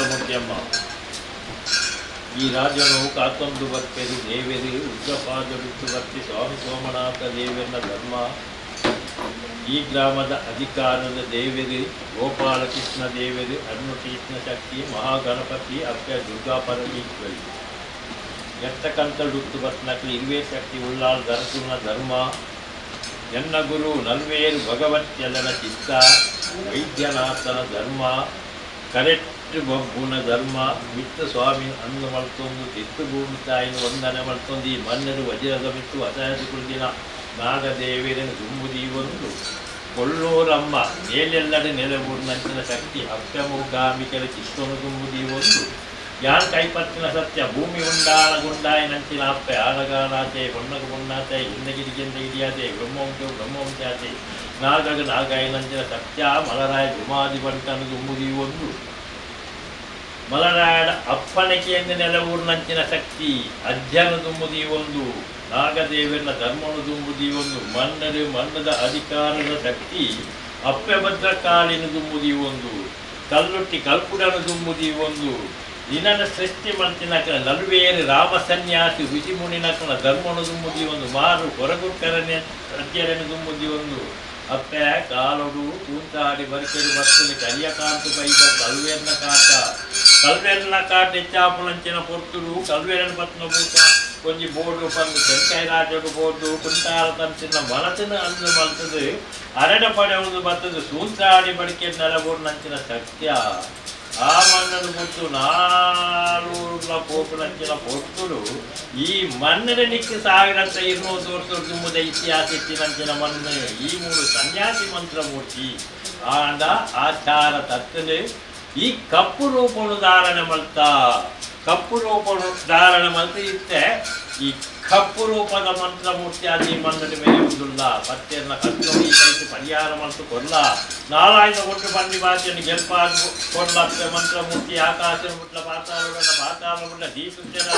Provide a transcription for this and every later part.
ಮಂತ್ರಮೂರ್ತಿಯಮ್ಮ ಈ ರಾಜನು ಕಾತೊಂದು ಬರ್ಪೆರು ದೇವೆರು ಉಗ್ರಪಾದವಿತ್ತು ಬರ್ತಿ ಸ್ವಾಮಿ ಸೋಮನಾಥ ದೇವರನ ಧರ್ಮ ಈ ಗ್ರಾಮದ ಅಧಿಕಾರದ ದೇವರು ಗೋಪಾಲಕೃಷ್ಣ ದೇವರು ಅರುಣಕೃಷ್ಣ ಶಕ್ತಿ ಮಹಾಗಣಪತಿ ಅಪ್ಪ ದುರ್ಗಾ ಪರಮೇಶ್ವರಿ ಎತ್ತಕಂತಡುತ್ತು ಬತ್ನಕ್ಲು ಇರುವೆ ಶಕ್ತಿ ಉಳ್ಳಾಲ್ ದರಸುನ ಧರ್ಮ ಎನ್ನ ಗುರು ನಲ್ವೇರು ಭಗವತ್ಯಲನ ಚಿತ್ತ ವೈದ್ಯನಾಥನ ಧರ್ಮ ಕರೆಕ್ಟ್ ಬೊಬ್ಬುನ ಧರ್ಮ ಮಿತ್ತ ಸ್ವಾಮಿ ಅಂದು ಮಲ್ತೊಂದು ತಿತ್ತು ಭೂಮಿ ತಾಯಿನ ವಂದನೆ ಮಲ್ತೊಂದು ಈ ಮನ್ನರು ವಜ್ರದ ಮಿತ್ತು ಅಸಹಜ ಕುಳ್ದಿನ ನಾಗದೇವಿರನ್ನು ದುಂಬುದೀವೊಂದು ಕೊಲ್ಲೂರಮ್ಮ ಮೇಲೆಲ್ಲಡೆ ನೆಲೆಬೂರ್ನಂಚಿನ ಶಕ್ತಿ ಅಪ್ಯಮೂಕಾಂಬಿಕೆರ ಚಿತ್ತೊನು ದುಂಬುದೀವೊಂದು ಯಾನ್ ಕೈಪತ್ತಿನ ಸತ್ಯ ಭೂಮಿ ಉಂಡಾನ ಗುಂಡಾಯಿನಂಚಿನ ಅಪ್ಪೆ ಆನಗಾನಾಚೆ ಹೊನ್ನಗ ಹೊನ್ನಾಚೆ ಹಿಂದಗಿರಿಗೆಂದ ಹಿಡಿಯಾದೆ ಬ್ರಹ್ಮವಂಶ ಬ್ರಹ್ಮವಂಶಾಚೆ ನಾಗಗ ನಾಗಾಯಿನಂಚಿನ ಸತ್ಯ ಮಲರಾಯ ಜುಮಾದಿ ಬಂಟನು ದುಂಬುದೀವೊಂದು ಮಲರಾಯಡ ಅಪ್ಪನಕೆಯಿಂದ ನೆಲವೂರ್ನಂಚಿನ ಶಕ್ತಿ ಅಜ್ಜನ ದುಂಬುದೀವೊಂದು ನಾಗದೇವನ ಧರ್ಮನು ದುಂಬುದೀವೊಂದು ಮನ್ನರು ಮನ್ನದ ಅಧಿಕಾರದ ಶಕ್ತಿ ಅಪ್ಪೆ ಭದ್ರಕಾಳಿನ ದುಂಬುದೀವೊಂದು ಕಲ್ಲುಟ್ಟಿ ಕಲ್ಪುಡನು ದುಂಬುದೀವೊಂದು ನಿನ್ನನ್ನು ಸೃಷ್ಟಿ ಮಲ್ತಿನಕನ ನಲ್ವೇರು ರಾಮ ಸನ್ಯಾಸಿ ಋಷಿ ಮುನಿನಕನ ಧರ್ಮನು ದುಂಬುದೀವೊಂದು ಮಾರು ಹೊರಗುಕ್ಕರನೆ ಅಜ್ಜರನ್ನು ದುಂಬುದೀವೊಂದು ಅಪ್ಪೆ ಕಾಲೊಡು ತೂಂತಾಡಿ ಬರಿಕೆಡು ಬರ್ತನೆ ಕರಿಯ ಕಾಂತು ಬೈದ ಕಲ್ವೇರ್ನ ಕಾಟ ಕಲ್ವೇರ್ನ ಕಾಟ ಹೆಚ್ಚಾಪುಲಂಚಿನ ಪೊರ್ತುಡು ಕಲ್ವೇರನ ಪತ್ನ ಭೂತ ಒಂಜಿ ಬೋರ್ಡು ಬಂದು ತೆಂಕಾಯಿ ರಾಜಡು ಬೋರ್ಡು ಕುಂಟಾರ ತಂಚಿನ ಮನತಿನ ಅಂದು ಮಲ್ತದು ಅರಡ ಪಡೆಯುವುದು ಬರ್ತದೆ ಸೂಂತಾಡಿ ಬಡಿಕೆ ನೆಲಬೋರ್ನಂಚಿನ ಸತ್ಯ ಆ ಮಣ್ಣನ್ನು ಮುಟ್ಟು ನಾನೂರ ಪೋಪುನಂಚಿನ ಪೊರ್ತುಡು ಈ ಮಣ್ಣಿನ ನಿಕ್ಕು ಸಾವಿರಂತ 200 ವರ್ಷ ತುಂಬುದ ಇತಿಹಾಸ ಇತ್ತಿನಂಚಿನ ಮಣ್ಣು ಈ ಮೂರು ಸನ್ಯಾಸಿ ಮಂತ್ರಮೂರ್ತಿ ಆಂಡ ಆಚಾರ ತತ್ತನೆ ಈ ಕಪ್ಪು ರೂಪನು ಧಾರಣೆ ಮಲ್ತ ಕಪ್ಪು ರೂಪನು ಧಾರಣೆ ಮಲ್ತ ಇತ್ತೆ ಈ ಕಪ್ಪು ರೂಪದ ಮಂತ್ರಮೂರ್ತಿ ಆದಿ ಮಣ್ಣು ಮೇಲೆ ಉಂದುಲ್ಲ ಪತ್ತೆಯನ್ನ ಕತ್ತು ಈ ಕೈತು ಪರಿಹಾರ ಮಲ್ತು ಕೊಲ್ಲ ನಾರಾಯಣ ಒಟ್ಟು ಬಂಡಿ ಬಾಚೆಯನ್ನು ಗೆಲ್ಪಾದ ಕೊಲ್ಲತ್ತೆ ಮಂತ್ರಮೂರ್ತಿ ಆಕಾಶ ಮುಟ್ಲ ಪಾತಾಳ ಪಾತಾಳ ಮುಟ್ಲ ದೀಸುತ್ತೆನ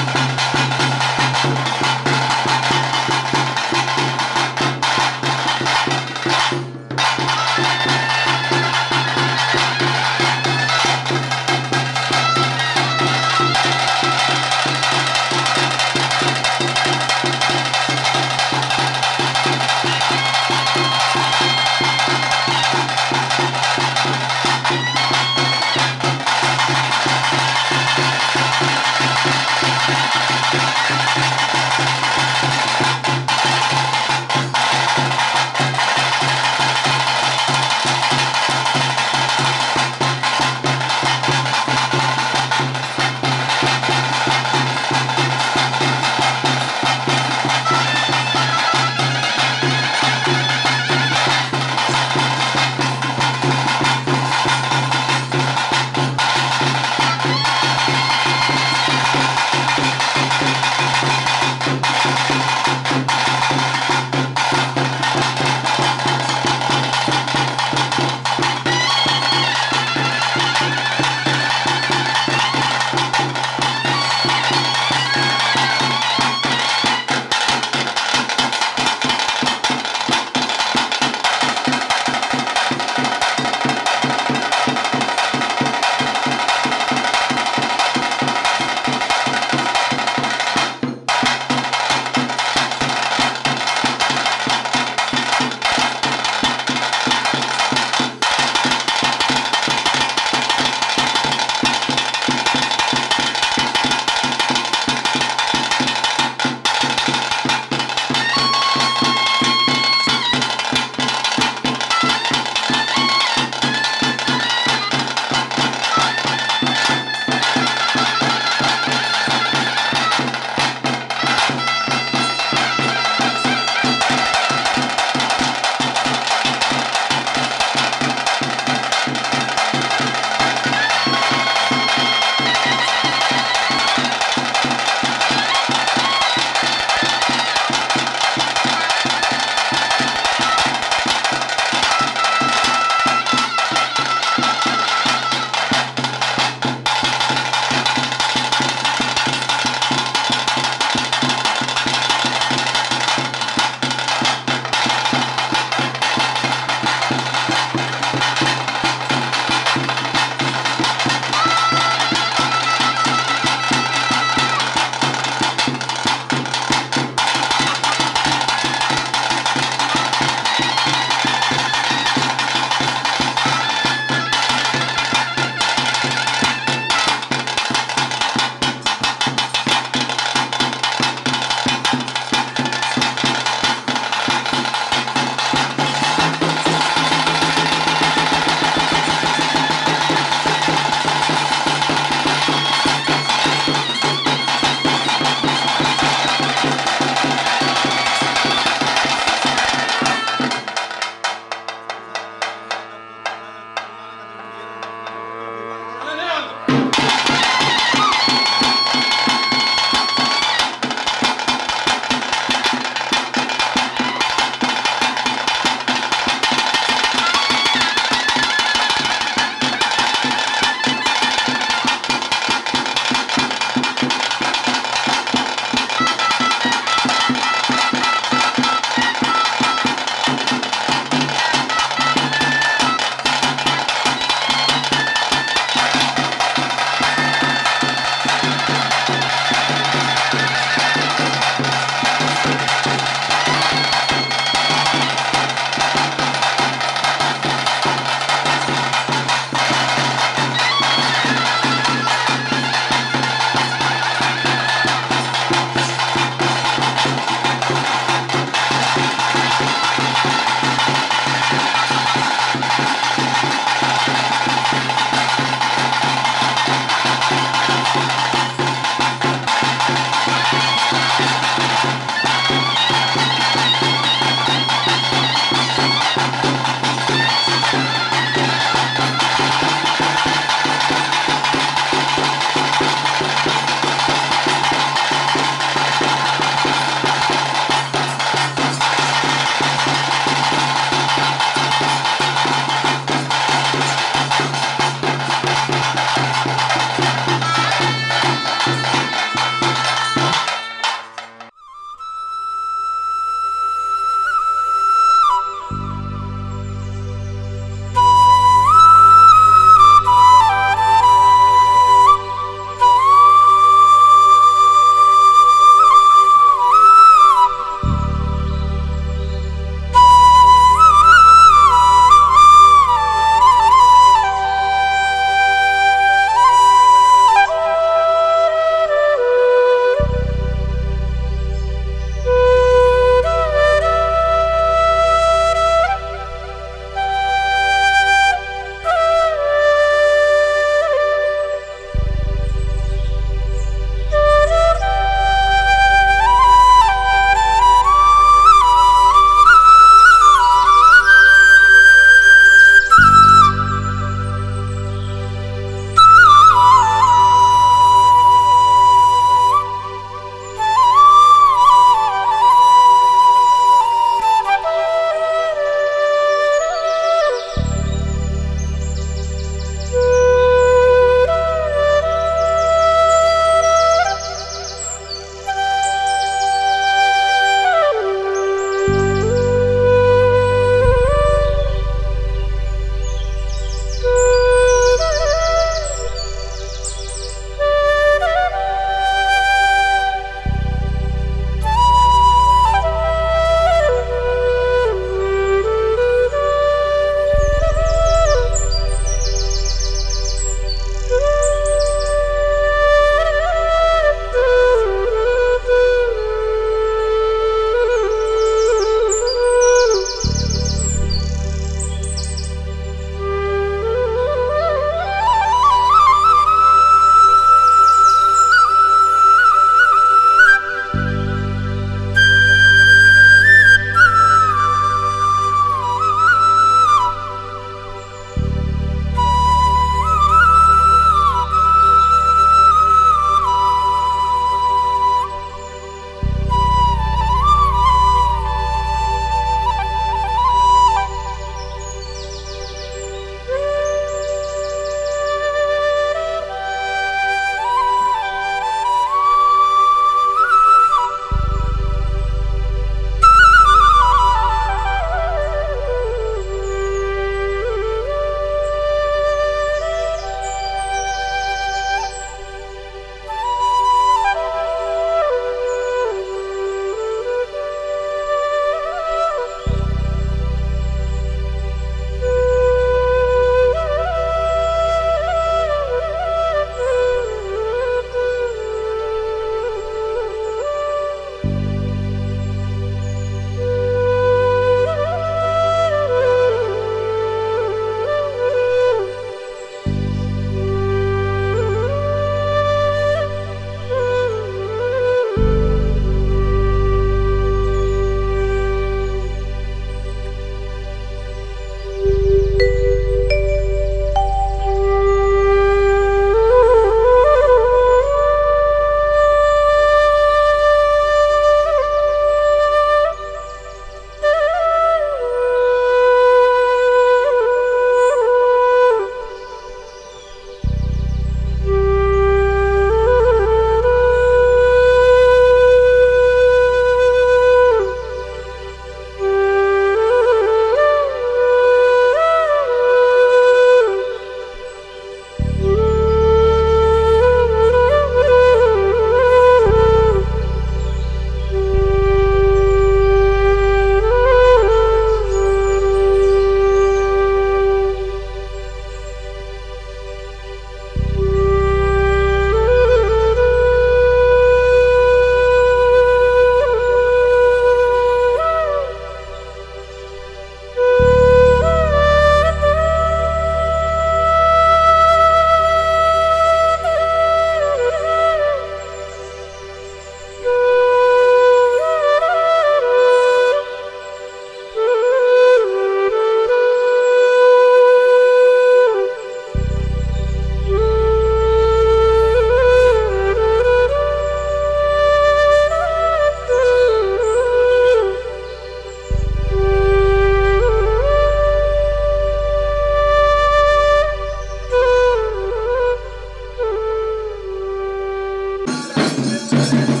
Thank you.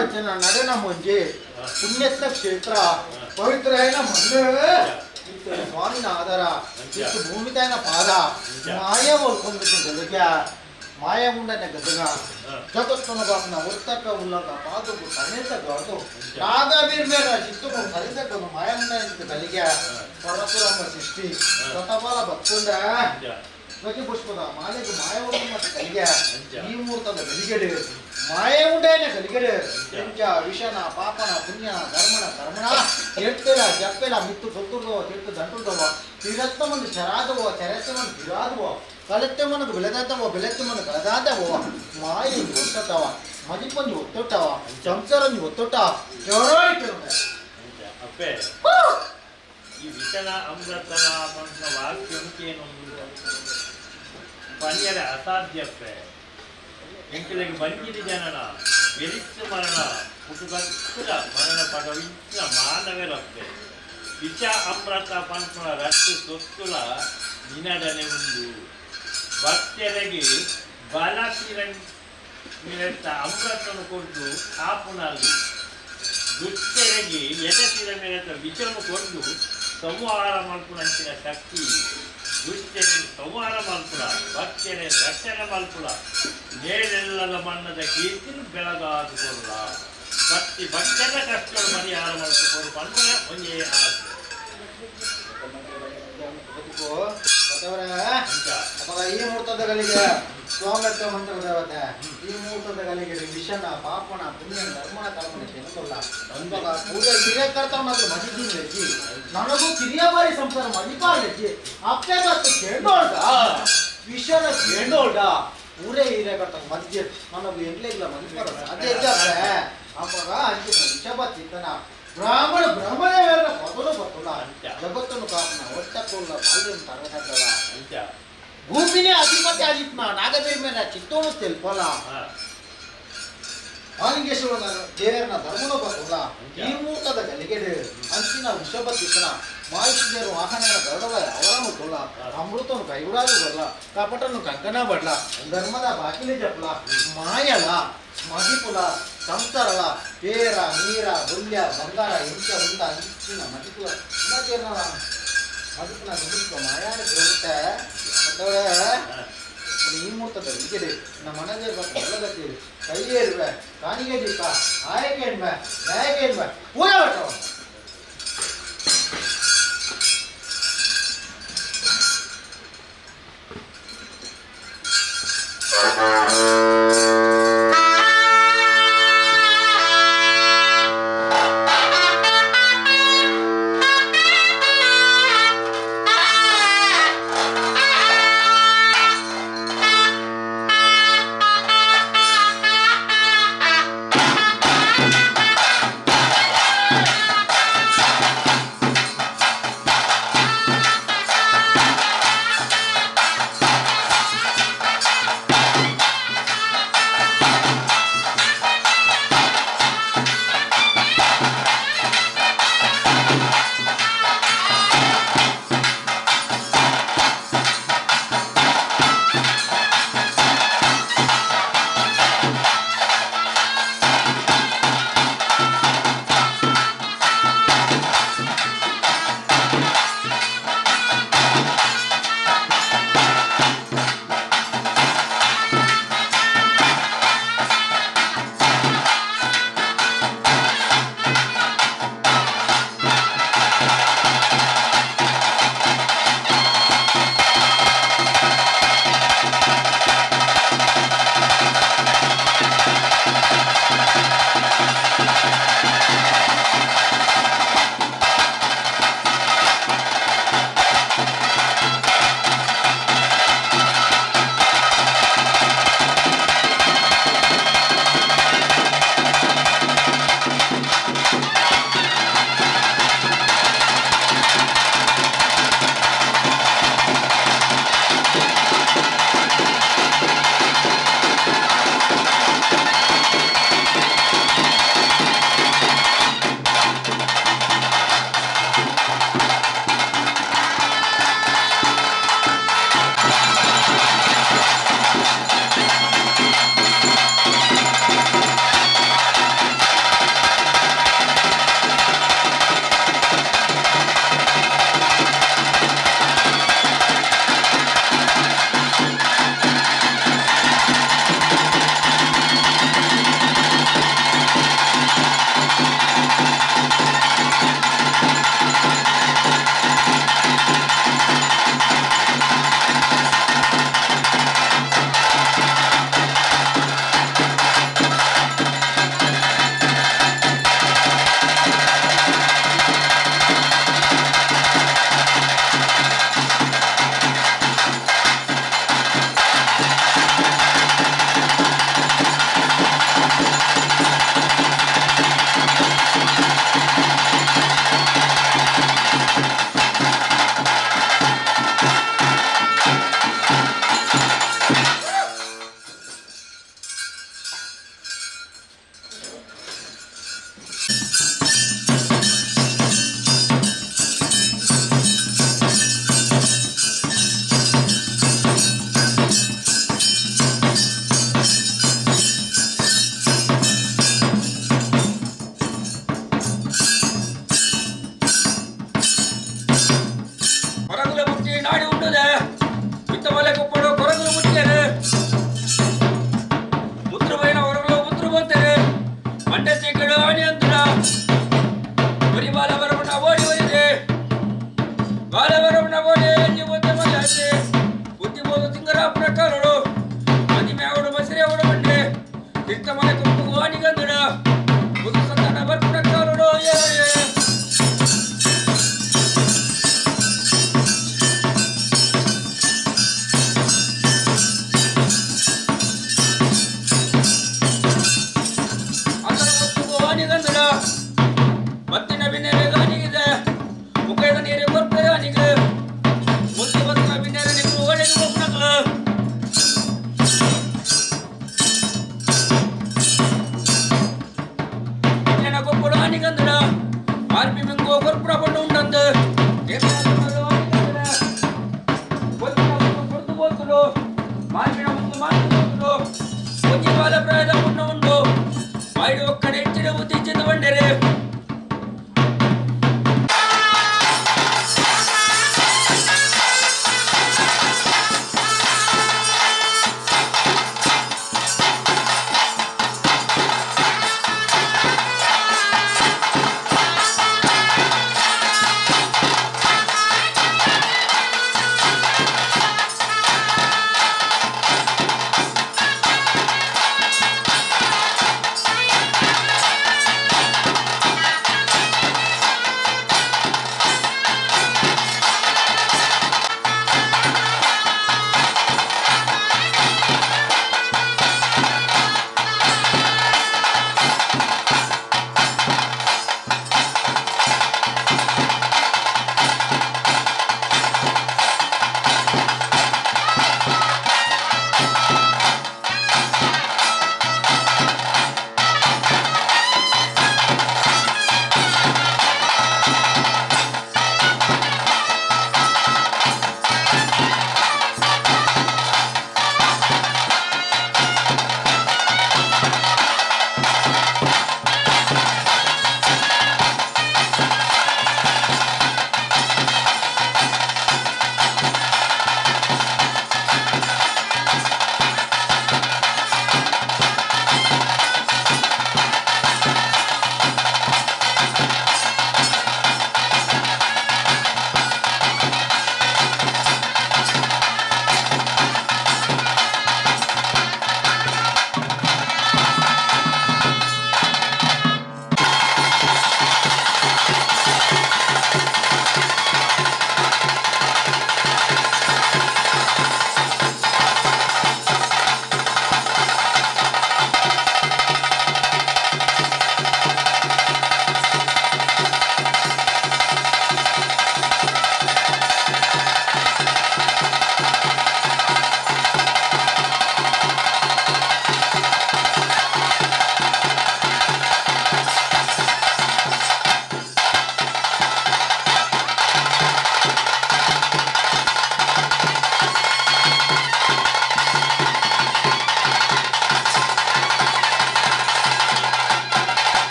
ಮಚ್ಚನ ನಡೆನ ಮುಂಜಿ ಪುಣ್ಯತ್ನ ಕ್ಷೇತ್ರ ಪವಿತ್ರ ಮಣ್ಣು ಸ್ವಾಮಿನ ಆಧಾರ ಇತ್ತು ಭೂಮಿತಾಯನ ಪಾದ ಮಾಯ ಒಲ್ಕೊಂಡು ಗದಗ ಮಾಯ ಉಂಡನೆ ಗದಗ ಜಗತ್ತನ ಬಾಪನ ಒತ್ತಕ ಉಲ್ಲಗ ಪಾದకు ತನೇತ ಗದು ನಾಗವೀರ್ಮೇರ ಚಿತ್ತకు ಸರಿತಕ್ಕನು ಮಾಯ ಉಂಡನೆ ಗಲಿಗೆ ಪರಶುರಾಮ ಸೃಷ್ಟಿ ಪ್ರತಬಲ ಭಕ್ತುಂಡ ಪ್ರತಿ ಪುಷ್ಪದ ಮಾಲೆಗೆ ಮಾಯ ಉಂಡ ಗಲಿಗೆ ಈ ಮುಹೂರ್ತದ ಗಲಿಗೆಡು ಮಾಯ ಉಂಡೇನೆ ಗಲಿಗೆಡು ಎಂಚ ವಿಷನ ಪಾಪನ ಪುಣ್ಯನ ಧರ್ಮನ ಕರ್ಮಣ ಎಡ್ತೆಲ ಜಪ್ಪೆಲ ಮಿತ್ತು ಸೊತ್ತುರ್ದವ ತಿರ್ತು ದಂಟುರ್ದವ ತಿರತ್ತ ಮಂದು ಚರಾದವೋ ಚರತ್ತೆ ಮಂದು ತಿರಾದವೋ ಕಲೆತ್ತೆ ಮನకు ಬೆಳೆದಾದವೋ ಬೆಳೆತ್ತೆ ಮನ ಕಳೆದಾದವೋ ಮಾಯ ಒತ್ತಟವ ಮದಿಪಂಜಿ ಒತ್ತೊಟ್ಟವ ಸಂಸಾರಂಜಿ ಒತ್ತೊಟ್ಟ ಅಪ್ಪೆ ಈ ವಿಷನ ಅಮೃತನ ಪಂಚ ವಾಕ್ಯಂಕೇನೊಂದು ಪನಿಯರ ಅಸಾಧ್ಯಪ್ಪೆ ಎಂಕಲೆಗೆ ಬಂಜಿರಿ ಜನನ ಬೆರಿತ್ತು ಮರಣ ಪುಟುಗತ್ತದ ಮರಣ ಪಡವಿಂಚಿನ ಮಾನವರಪ್ಪೆ ವಿಷ ಅಮೃತ ಪಂಚನ ರಟ್ಟು ಸೊತ್ತುಲ ನಿನಡನೆ ಉಂಡು ಭಕ್ತರಿಗೆ ಬಲಸಿರ ಅಮೃತನು ಕೊಟ್ಟು ಕಾಪುನಲ್ಲಿ ದುಷ್ಟರಿಗೆ ಎದಸಿರ ಮೇಲೆತ್ತ ವಿಷವನ್ನು ಕೊಟ್ಟು ಸಂಹಾರ ಮಲ್ಪುನಂಚಿನ ಶಕ್ತಿ ದುಷ್ಟರಿಗೆ ಸಂಹಾರ ಮಲ್ಪುಲ ಭಕ್ತರೆ ರಕ್ಷಣೆ ಮಲ್ಪುಲ ನೇರೆಲ್ಲದ ಮಣ್ಣದ ಕೀರ್ತಿನ ಬೆಳಗಾದು ಕೊರಲ ಭಕ್ತಿ ಭಕ್ತರ ಕಷ್ಟ ಪರಿಹಾರ ಮಲ್ಪು ಪಂದ್ರೆ ಒಂದೇ ಆಸೆ. ಅವಾಗ ಈ ಮುಹೂರ್ತದಗಳಿಗೆ ಸ್ವಾಮತ್ವ ಮಂತ್ರ ದೇವತೆ ಈ ಮುಹೂರ್ತದಗಳಿಗೆ ವಿಷನ ಪಾಪನ ಪುಣ್ಯನ ಧರ್ಮನ ಕರ್ಮನ ಕೆನಕೊಲ್ಲ ಇವಾಗ ಪೂಜೆ ಹಿರಿಯ ಕರ್ತವನಾದ್ರೂ ಮಜಿದ್ದೀನಿ ಅಜ್ಜಿ ನನಗೂ ಕಿರಿಯ ಬಾರಿ ಸಂಸಾರ ಮಜಿಪಾರ್ಲಿ ಅಜ್ಜಿ ಅಪ್ಪೆ ಮತ್ತು ಕೇಳೋಳ್ದ ವಿಷನ ಕೇಳೋಳ್ದ ಊರೇ ಹಿರಿಯ ಕರ್ತವ ಮಜ್ಜಿ ನನಗೂ ಎಂಟ್ಲೇ ಇಲ್ಲ ಮಜಿಪಾರ ಅದೇ ಅಜ್ಜಿ ಅಪ್ಪೆ ಅವಾಗ ಅಂಚಿನ ವಿಷ ಬತ್ತಿತ್ತನ ಬ್ರಾಹ್ಮಣ ಬ್ರಾಹ್ಮಣೇ ಮೊದಲು ಬರ್ತಲ್ಲ ಜಗತ್ತನ್ನು ಕಾಪನ ಒಟ್ಟಕ್ಕುಲ್ಲ ಬಾಲ್ಯನ ತರಗತಲ್ಲ ಭೂಮಿನೇ ಅಧಿಪತಿ ಆಗಿತ್ನ ನಾಗದೇವ್ರ ಚಿತ್ತೋನು ತೆಲ್ಪಲ್ಲ ಆಲಿಂಗೇಶ್ವರನ ದೇವರನ ಧರ್ಮನೂ ಬರ್ತಲ್ಲ ಈ ಮುಹೂರ್ತದ ಗಲಿಗೆಡು ಅಂಚಿನ ವೃಷಭ ಮಾಯುಷಿಯರು ವಾಹನ ಗರುಡವ ಅವರನ್ನು ತೊಲ್ಲ ಅಮೃತನು ಕೈಗುಡಾದು ಬರಲ ಕಪಟನು ಕಂಕಣ ಬಡ್ಲ ಧರ್ಮದ ಬಾಕಿಲಿ ಜಪ್ಲ ಮಾಯಲ ಮದಿಪುಲ ಸಂಸಾರಲ ಪೇರ ನೀರ ಹುಲ್ಯ ಬಂಗಾರ ಇಂಚ ಉಂಡ ಅಂಚಿನ ಮದಿಪುಲ ಮದಿಪುಲ ನಿಮಿತ್ತ ಮಾಯಾನ ಪ್ರವೃತ್ತ ಈ ಮುಹೂರ್ತದ ಗಲಿಗೆಡು ನಮ್ಮ ಮನದೇ ಬಲ್ಲಗತ್ತಿ ಕೈಯೇರುವೆ ಕಾಣಿಗೆ ದೀಪ ಆಯಕೇಣ್ಮೆ ನಾಯಕೇಣ್ಮೆ ಪೂಜೆ ಮಾಡ್ತಾವ. Ah!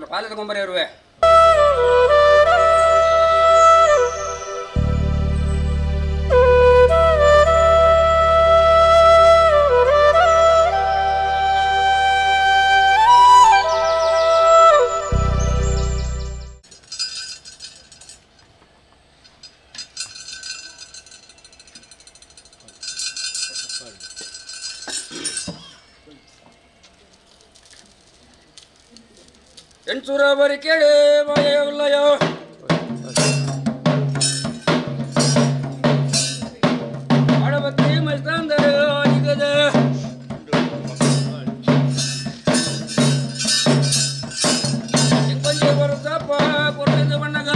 ಪಾಲದ ಗೊಂಬರೆ ಇರುವೆ ಎಂಚೂರ ಕೇಳಿ ಮಾಯವಿಲ್ಲಯೋ ಅಡಬತ್ತಿ ಮೈಸ್ತಾಂದರೆ ನಿಗದ ಎಂಕೊಂಜೆ ಬರುತ್ತಪ್ಪ ಕೊರಲಿಂದ ಬಣ್ಣಗ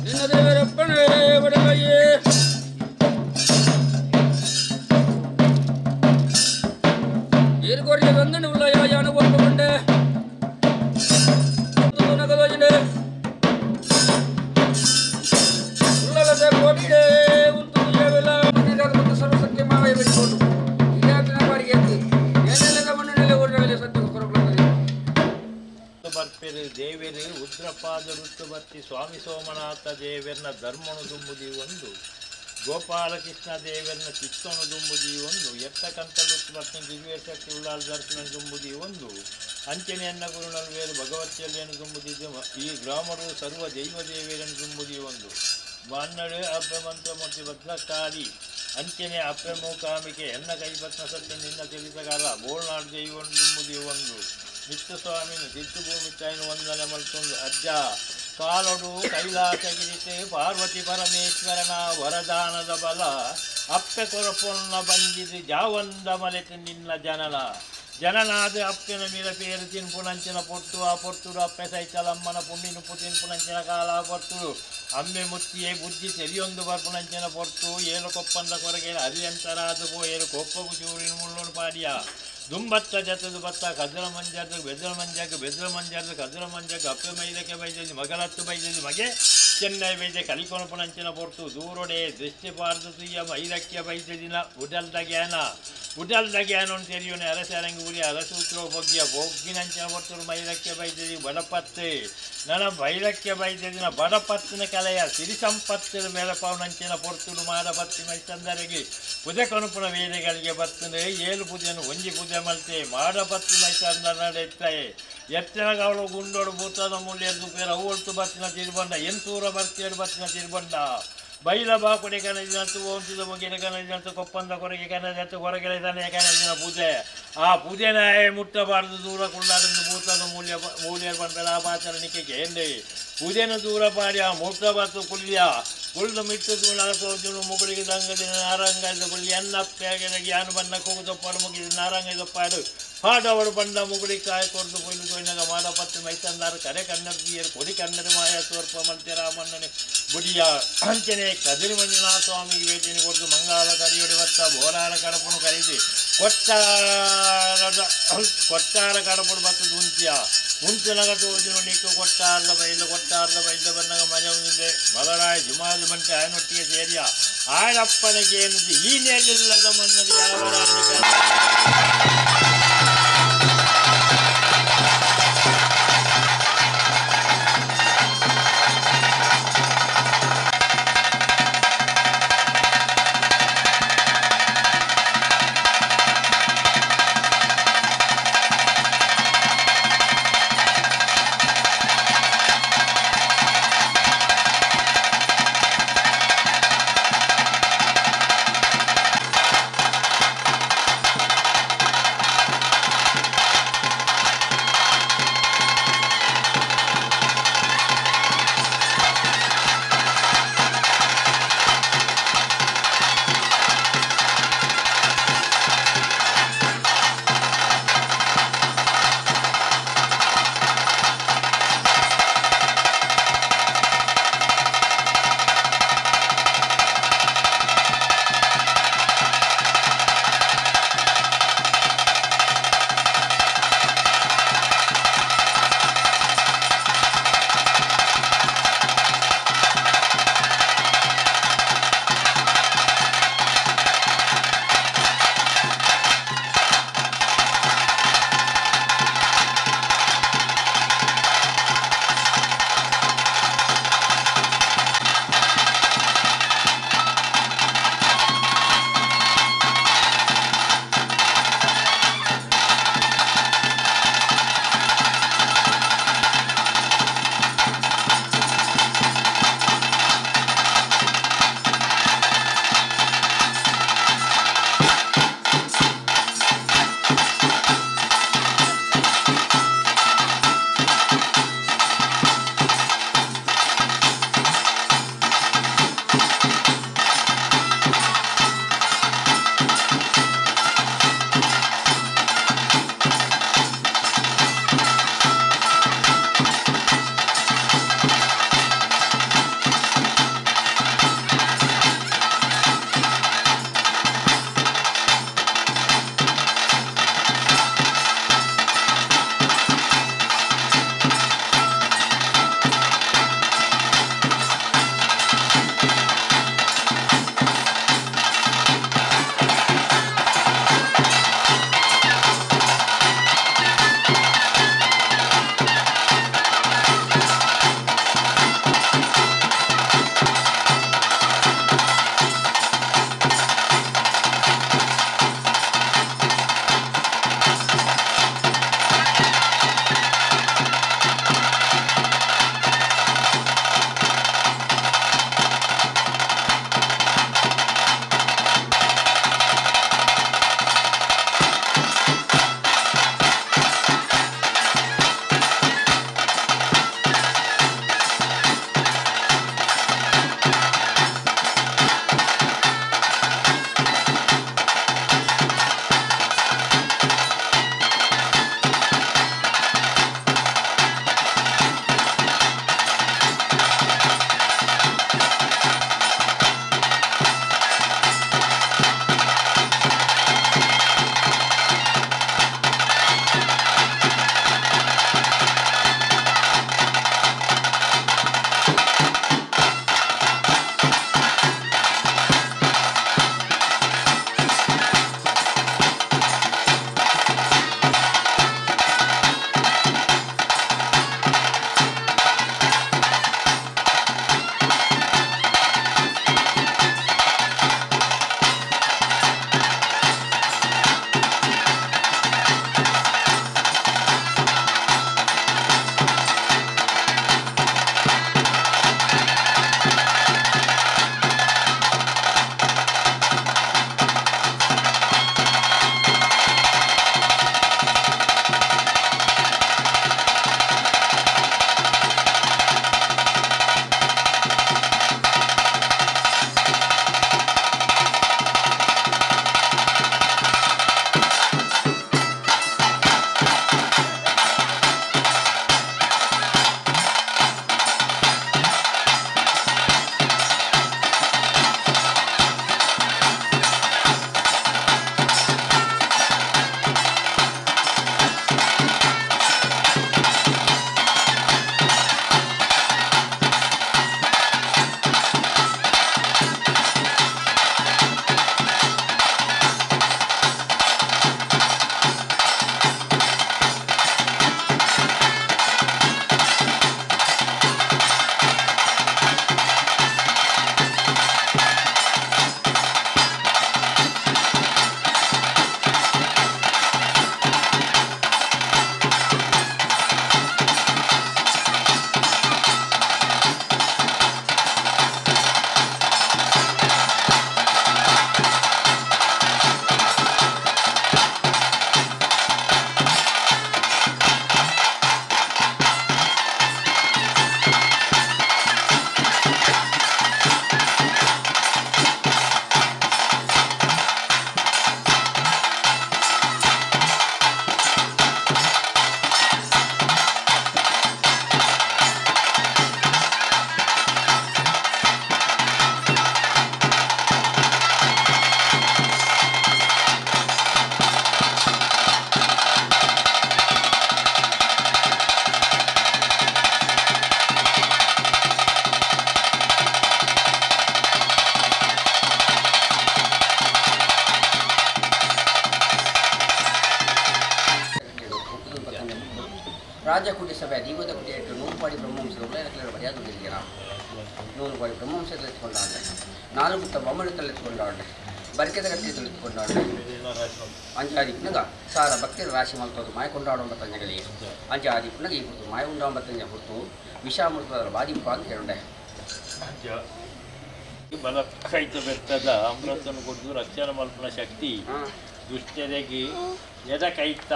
ನಿನ್ನ ದೇವರಪ್ಪಣೆ ಬಡಗಯ್ಯೇ ಈರ್ಕೊರಿಯ ಬಂದನು ಉಳ್ಳಯ್ಯ ಯಾನು ಒಪ್ಪಿಕೊಂಡೆ ಉಳ್ಳಲತೆ ಕೋಟಿಡೆ ಉಂಟು ಸರ್ವಸತ್ಯ ಮಾವಯ್ಯ ಬಿಟ್ಟುಕೊಂಡು ಇಲಾಖಿನ ಬಾರಿಗೆ ಎದ್ದು ಏನೆಲ್ಲ ಮಣ್ಣಿನಲ್ಲಿ ಊರಿನಲ್ಲಿ ಸತ್ಯ ಬರ್ಪೆರು ದೇವರು ಉದ್ರಪಾದ ಋತುಬತ್ತಿ ಸ್ವಾಮಿ ಸೋಮನಾಥ ದೇವರನ್ನ ಧರ್ಮನು ದುಂಬುದಿ ಒಂದು, ಗೋಪಾಲಕೃಷ್ಣ ದೇವರನ್ನ ಚಿತ್ತನು ದುಂಬುದಿ ಒಂದು, ಎತ್ತಕಂತ ಋತುಬತ್ತಿ ದಿವ್ಯಶಕ್ತಿ ಉಳ್ಳಾಲ್ ದರ್ಶನ ದುಂಬುದಿ ಒಂದು, ಅಂಚನೆಯನ್ನ ಗುರುನಲ್ವೇರು ಭಗವತಿಯಲ್ಲೇನು ದುಂಬುದಿದ್ದು ಈ ಗ್ರಾಮರು ಸರ್ವ ದೈವ ದೇವಿಯರನ್ನು ದುಂಬುದಿ ಒಂದು. ಮನ್ನಡು ಅಪ್ಪ ಮಂತ್ರಮೂರ್ತಿ ಭದ್ರಕಾಳಿ ಅಂಚನೆ ಅಪ್ಪೆ ಮೂಕಾಂಬಿಕೆ ಎನ್ನ ಕೈಪತ್ನ ಸತ್ಯ ನಿನ್ನ ತಿಳಿಸಗಾಲ ಬೋಳ್ನಾಡು ದೈವನು ದುಂಬುದಿ ಒಂದು. ನಿತ್ಯಸ್ವಾಮಿನ ಸಿದ್ಧಭೂಮಿ ತಾಯಿನ ವಂದನೆ ಮಲ್ತೊಂದು ಅಜ್ಜ ಕಾಲೊಡು ಕೈಲಾಸಗಿರಿತೆ ಪಾರ್ವತಿ ಪರಮೇಶ್ವರನ ವರದಾನದ ಬಲ ಅಪ್ಪೆ ಕೊರಪೊನ್ನ ಬಂದಿದು ಜಾವಂದ ಮಲೆತು ನಿನ್ನ ಜನನ ಜನನಾದ ಅಪ್ಪೆನ ಮೀರ ಪೇರು ತಿನ್ಪುನಂಚಿನ ಪೊಟ್ಟು ಆ ಪೊರ್ತುಡು ಅಪ್ಪೆ ಸೈತಲಮ್ಮನ ಪುಣ್ಣಿನುಪ್ಪು ತಿನ್ಪುನಂಚಿನ ಕಾಲ ಪೊರ್ತುಡು ಅಮ್ಮೆ ಮುತ್ತಿಯೇ ಬುದ್ಧಿ ಸೆರಿಯೊಂದು ಬರ್ಪುನಂಚಿನ ಪೊರ್ತು ಏಳು ಕೊಪ್ಪಂದ ಕೊರಗೆ ಅರಿಯಂತರಾದ ಪೋಯೇರು ಕೊಪ್ಪಗು ಚೂರಿನ ಮುಳ್ಳೋಡು ಪಾಡಿಯ ದುಂಬತ್ತ ಜತದು ಬತ್ತ ಕದರ ಮಂಜಾದ ಬೆದರ ಮಂಜಾಗ ಬೆದರ ಮಂಜಾದ ಕದರ ಮಂಜಾಗ ಅಪ್ಪೆ ಮೈದಕ್ಕೆ ಬೈದದ್ದು ಮಗಲತ್ತು ಬೈದದ್ದು ಮಗೆ ಚೆನ್ನೈ ಬೈದೆ ಕಲಿಕೊಣಪುನಂಚಿನ ಪೊರ್ತು ದೂರೊಡೆ ದೃಷ್ಟಿ ಪಾರ್ದು ತುಯ್ಯ ಮೈದಕ್ಕೆ ಬೈದದಿನ ಉಡಲ್ದ ಜ್ಞಾನ ಉಡಲ್ದ ಜ್ಞಾನ ತೆರಿಯೋನೆ ಅರಸರಂಗಿ ಉರಿ ಅರಸೂತ್ರೋ ಬೊಗ್ಗಿಯ ಬೊಗ್ಗಿನಂಚಿನ ಪೊರ್ತುರು ಮೈದಕ್ಕೆ ಬೈದದಿ ಬಡಪತ್ತೆ ನನ್ನ ಬೈಲಕ್ಕೆ ಬೈದದಿನ ಬಡಪತ್ತಿನ ಕಲೆಯ ಸಿರಿ ಸಂಪತ್ತಿನ ಮೇಲಪಾವನಂಚಿನ ಪೊರ್ತುರು ಮಾಡಪತ್ತಿ ಮೈಸಂದರಿಗೆ ಪುದೆ ಕನುಪುನ ವೇದಗಳಿಗೆ ಬರ್ತದೆ ಏಳು ಪೂಜೆಯನ್ನು ಒಂಜಿ ಪೂಜೆ ಮಲ್ತೆ ಮಾಡಪತ್ತಿ ಮೈಸಂದರ ನಡೆತ್ತಾಯೆ ಎತ್ತನಗಾವಳು ಗುಂಡೋಡು ಭೂತದ ಮೂಲ್ಯದ್ದು ಪೇರ ಅವಳ್ತು ಬತ್ತಿನ ತಿರುಬಂಡ ಎಂತೂರ ಬರ್ತಿಯರು ಬತ್ತಿನ ತಿರುಬಂಡ ಬೈಲ ಬಾಕುಡೆ ಕನಜಿನಂತು ಓಂತಿದ ಮುಗಿನ ಕನಜಿನಂತು ಕೊಪ್ಪಂದ ಕೊರಗೆ ಕನಜಂತು ಹೊರಗೆಳೆ ತಾನೇ ಕನಜಿನ ಪೂಜೆ ಆ ಪೂಜೆನಾಯ ಮುಟ್ಟಬಾರದು ದೂರ ಕುಳ್ಳಾಡೊಂದು ಭೂತದ ಮೂಲ್ಯ ಮೂಲ್ಯ ಬಂದ ಲಾಭಾಚರಣಿಕೆ ಎಂದೆ ಪೂಜೆನ ದೂರ ಪಾಡಿ ಆ ಮುಟ್ಟ ಬತ್ತು ಕುಲ್ಯ ಕುಳ್ಳು ಮಿಟ್ಟು ನಾಲ್ಕು ಮುಗುಳಿಗೆ ದಂಗದಿನ ನಾರಂಗದ ಕುಳ್ಳಿ ಅನ್ನಪ್ಪ್ಯಾಗದ ಜ್ಞಾನ ಬಣ್ಣ ಕೂಗುದಪ್ಪಾಡು ಮುಗಿದ ನಾರಂಗದಪ್ಪಾಡು ಪಾಡವರು ಬಂಡ ಮುಗುಳಿ ಕಾಯ ಕೊರ್ದು ಕೊಯ್ಲು ಕೊಯ್ನಾಗ ಮಾಡಪತ್ತು ಮೈತಂದಾರು ಕರೆ ಕನ್ನಡಿಯರು ಕೊಡಿ ಕನ್ನಡ ಮಾಯ ಸ್ವರ್ಪ ಮಲ್ತೆ ರಾಮಣ್ಣನೆ ಗುಡಿಯ ಅಂಚನೆ ಕದಿರಿ ಮಂಜುನಾಥ ಸ್ವಾಮಿಗೆ ಭೇಟಿಯನ್ನು ಕೊಟ್ಟು ಮಂಗಾಲ ಕರಿಯೊಡಿ ಬತ್ತ ಬೋಲಾರ ಕಡಪುನು ಕರೀದಿ ಕೊಟ್ಟಾರದ ಕೊಟ್ಟಾರ ಕಡಪುಡು ಬತ್ತದ ಉಂಚಿಯ ಉಂಚನಗ ತೋಜುನು ನಿಕ್ಕು ಕೊಟ್ಟಾರದ ಬೈಲು ಕೊಟ್ಟಾರದ ಬೈಲು ಬಂದಾಗ ಮನೆ ಮುಂದೆ ಮಲರಾಯ ಜುಮಾಜು ಮಂಟೆ ಆಯನೊಟ್ಟಿಗೆ ಸೇರಿಯ ಆಯನಪ್ಪನಿಗೆ ಏನಿದೆ ಈ ನೆಲ್ಲಿಲ್ಲದ ಮನ್ನದಿ ಯಾವ ರಾಜಕುಟಿ ಸಭೆ ದೀವದ ಕುಟಿ ಇಟ್ಟು ನೂರುಪಾಡಿ ಬ್ರಹ್ಮವಂಶದ ಉಳ್ಳೇನಕಲರ ಮರ್ಯಾದೆ ನೂರುಪಾಡಿ ಬ್ರಹ್ಮವಂಶದಲ್ಲಿ ಎತ್ಕೊಂಡಾಂಡೆ ನಾಲ್ಕು ಬೊಮ್ಮಣದಲ್ಲಿ ಎತ್ಕೊಂಡಾಂಡೆ ಬರಿಕೆದ ಗಟ್ಟಿ ತುಳಿದುಕೊಂಡಾಂಡೆ ಅಂಜಾದಿ ಪುನಗ ಸಾರ ಭಕ್ತಿರ ರಾಶಿ ಮಲ್ತೋದು ಮಾಯ ಕೊಂಡಾಡುವ ತಂಜಗಳಿಗೆ ಅಂಜಾದಿ ಪುನಗ ಈ ಪುರ್ತು ಮಾಯ ಉಂಡಾಂಬ ತಂಜ ಪುರ್ತು ವಿಷಾಮೃತದ ಬಾದಿಪ್ಪ ಅಂತ ಹೇಳುಂಡೆ. ಬಲಕೈತ ಬೆತ್ತದ ಅಮೃತನ ಕೊಟ್ಟು ರಕ್ಷಣೆ ಮಲ್ಪನ ಶಕ್ತಿ ದುಷ್ಟರಿಗೆ ಎದ ಕೈತ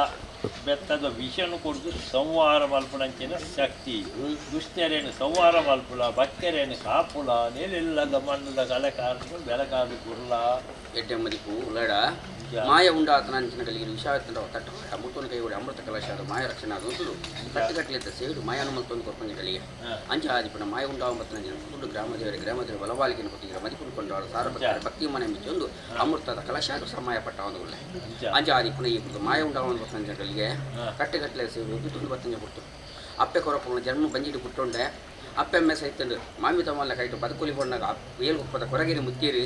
ಬೆತ್ತದ ವಿಷನು ಕೊಡ್ದು ಸಂಹಾರ ಮಲ್ಪನಂಚಿನ ಶಕ್ತಿ ದುಷ್ಟರೇನು ಸಂಹಾರ ಮಲ್ಪುಲ ಭಕ್ತರೇನು ಕಾಪುಲ ನೆಲೆಲ್ಲದ ಮಣ್ಣದ ಕಲೆಕಾರನು ಬೆಳಕಾದು ಕುರ್ಲ ಎಡ್ಡೆ ಮದಿಪು ಉಳ್ಳಾಡ ಮಾಯ ಉಂಡಾತನ ಅಂಚಿನ ಕಲಿಗೆ ವಿಷಾತನ ತಟ್ಟು ಅಮೃತನ ಕೈಗೊಡಿ ಅಮೃತ ಕಲಶ ಅದು ಮಾಯ ರಕ್ಷಣೆ ಅದು ಕಟ್ಟುಕಟ್ಟಲಿದ್ದ ಸೇಡು ಮಾಯನು ಮಲ್ತೊಂದು ಕೊರ್ಪಂಜ ಕಲಿಗೆ ಅಂಚ ಆದಿಪನ ಮಾಯ ಉಂಡಾವಂಬತ್ತನ ಜನ ಪುಟ್ಟು ಗ್ರಾಮದೇವರ ಗ್ರಾಮದೇವರ ಬಲವಾಲಿಕೆಯನ್ನು ಕೊಟ್ಟಿಗೆ ಮದಿಪುನ ಕೊಂಡಾಡು ಸಾರ ಭಕ್ತರ ಭಕ್ತಿ ಮನೆ ಮಿಚ್ಚೊಂದು ಅಮೃತದ ಕಲಶ ಅದು ಸಮಾಯ ಪಟ್ಟ ಒಂದು ಉಳ್ಳೆ ಅಂಚ ಆದಿಪನ ಈ ಪುಟ್ಟು ಮಾಯ ಉಂಡಾವಂಬತ್ತನ ಜನ ಕಲಿಗೆ ಕಟ್ಟುಕಟ್ಟಲೆ ಸೇಡು ಬಿತ್ತೊಂದು ಬತ್ತಂಜ ಪುಟ್ಟು ಅಪ್ಪೆ ಕೊರಪನ ಜನ್ಮ ಬಂಜಿಟ್ಟು ಪುಟ್ಟೊಂಡೆ ಅಪ್ಪೆಮ್ಮೆ ಸಹಿತಂಡು ಮಾಮಿ ತಮ್ಮಲ್ಲ ಕೈಟು ಬದುಕುಲಿ ಬಣ್ಣಗ ಏಳು ಕುಪ್ಪದ ಕೊರಗಿರಿ ಮುತ್ತೀರಿ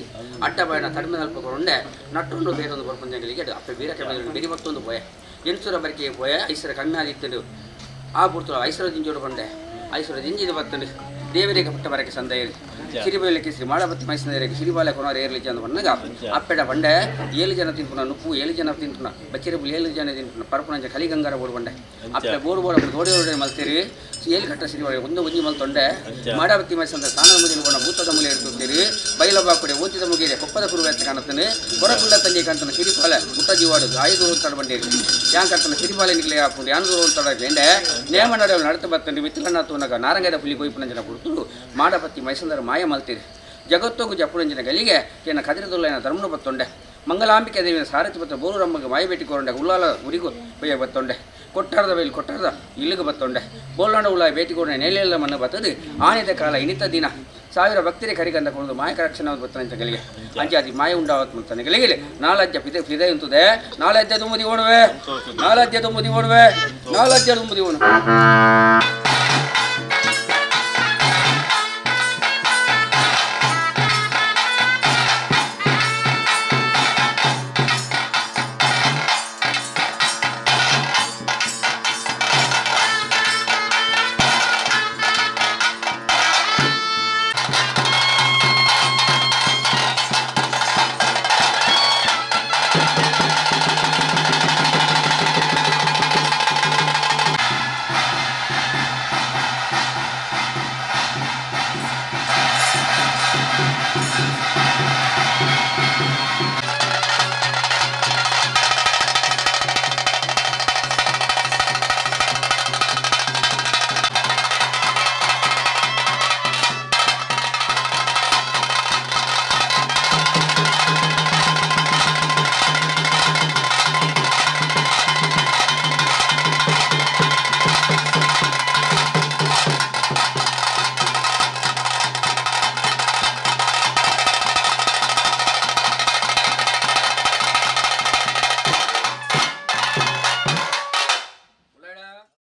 ಅಡ್ಡ ಬಾಯಣ ತಡಿಮೆ ನಲ್ಪ ಕೊರೊಂಡೆ ನಟ್ಟೊಂಡು ಬೇರೊಂದು ಬರ್ಪಂಜಗಳಿಗೆ ಅಪ್ಪೆ ಬೀರಕ್ಕೆ ಬೆರಿ ಮತ್ತೊಂದು ಪೋಯೆ ಎಣ್ಸುರ ಬರಿಕೆ ಪೋಯೆ ಐಸರ ಕಮ್ಮಿ ಆದಿತ್ತಂಡು ಆ ಪುರ್ತುಲ ಐಸರ ದಿಂಜೋಡು ಬಂಡೆ ಐಸರ ದಿಂಜಿದ ಬತ್ತಂಡು ದೇವರಿಗೆ ಪಟ್ಟ ಬರಕ್ಕೆ ಸಂದಯರು ಸಿರಿಬೈಲಕ್ಕೆ ಶ್ರೀ ಮಾಳಪತಿ ಮೈಸಂದರಿಗೆ ಸಿರಿಬಾಲೆ ಕೊನೋರು ಏರ್ಲಿ ಜನ ಬಣ್ಣಗ ಅಪ್ಪೆಡ ಬಂಡೆ 7 ಜನ ತಿನ್ಪುನ ನುಪ್ಪು 7 ಜನ ತಿನ್ಪುನ ಬಚ್ಚಿರಬುಲ್ 7 ಜನ ತಿನ್ಪುನ ಪರಪುನಂಚ ಕಲಿಗಂಗಾರ ಬೋಡು ಬಂಡೆ ಅಪ್ಪೆ ಬೋಡು ಬೋಡ ದೋಡಿ ಓಡಿ ಮಲ್ತೀರಿ ಏಳು ಕಟ್ಟ ಸಿರಿಬಾಳೆ ಒಂದು ಒಂಜಿ ಮಲ್ತೊಂಡೆ ಮಾಡಾಪತಿ ಮೈಸಂದ್ರ ಸ್ಥಾನದ ಮುಗಿಲು ಬಣ್ಣ ಭೂತದ ಮೂಲೆ ಇರ್ತುತ್ತೀರಿ ಬೈಲಬಾಕುಡೆ ಓತಿದ ಮುಗಿರೆ ಕೊಪ್ಪದ ಕುರುವೆತ್ತ ಕಾಣತಾನೆ ಕೊರಕುಳ್ಳ ತಂದೆ ಕಾಣ್ತಾನೆ ಸಿರಿಪಾಲೆ ಮುಟ್ಟ ಜೀವಾಡು ಆಯುಧ ತಡ ಬಂಡೇರಿ ಯಾನ್ ಕರ್ತನ ಸಿರಿಪಾಲೆ ನಿಕ್ಲೆ ಹಾಕೊಂಡು ಯಾನ್ ದೂರ ತಡ ಎಂಡೆ ನೇಮ ನಡೆ ನಡತ ಬತ್ತಂಡು ಮಿತ್ತಲನ್ನ ತೂನಗ ನಾರಂಗದ ಪುಲಿ ಕೊಯ್ಪುನಂಜನ ಕೊಡ್ತು ಮಾಡಪತಿ ಮೈಸಂದರ ಮಾಯ ಮಲ್ತೀರಿ ಜಗತ್ತೋಗು ಜಪ್ಪುರಂಜನ ಗಲಿಗೆ ಕೆನ ಕದಿರದೊಲ್ಲನ ಧರ್ಮನು ಬತ್ತೊಂಡೆ ಮಂಗಲಾಂಬಿಕೆ ದೇವಿನ ಸಾರಥಿ ಪತ್ರ ಬೋರುರಮ್ಮಗೆ ಮಾಯಬೇಟಿ ಕೋರಂಡೆ ಉಲ್ಲಾಲ ಉರಿಗು ಬಯ್ಯ ಬತ್ತೊಂಡೆ ಕೊಟ್ಟಾರದ ಬೈಲು ಕೊಟ್ಟಾರದ ಇಲ್ಲಿಗೆ ಬತ್ತೊಂಡೆ ಬೋಲ್ನಾಡ ಉಳ್ಳಾಯ ಭೇಟಿ ಕೋರಣ ನೇಲೆಲ್ಲ ಮಣ್ಣು ಬತ್ತದು ಆನಿದ ಕಾಲ ಇನಿತ ದಿನ ಸಾವಿರ ಭಕ್ತರೇ ಕರಿಗಂದ ಕೊಡೋದು ಮಾಯಕ ರಕ್ಷಣೆ ಬತ್ತನಂಚ ಗಲಿಗೆ ಅಂಚಾದಿ ಮಾಯ ಉಂಡಾವತ್ ಮುಂತಾನೆ ಗಲಿಗೆ ನಾಲಜ್ಜ ಪಿದೆ ಪಿದೆ ಇಂತದೆ ನಾಲಜ್ಜ ತುಂಬುದಿ ಓಡುವೆ ನಾಲಜ್ಜ ತುಂಬುದಿ ಓಡುವೆ ನಾಲಜ್ಜ ತುಂಬುದಿ ಓಡು.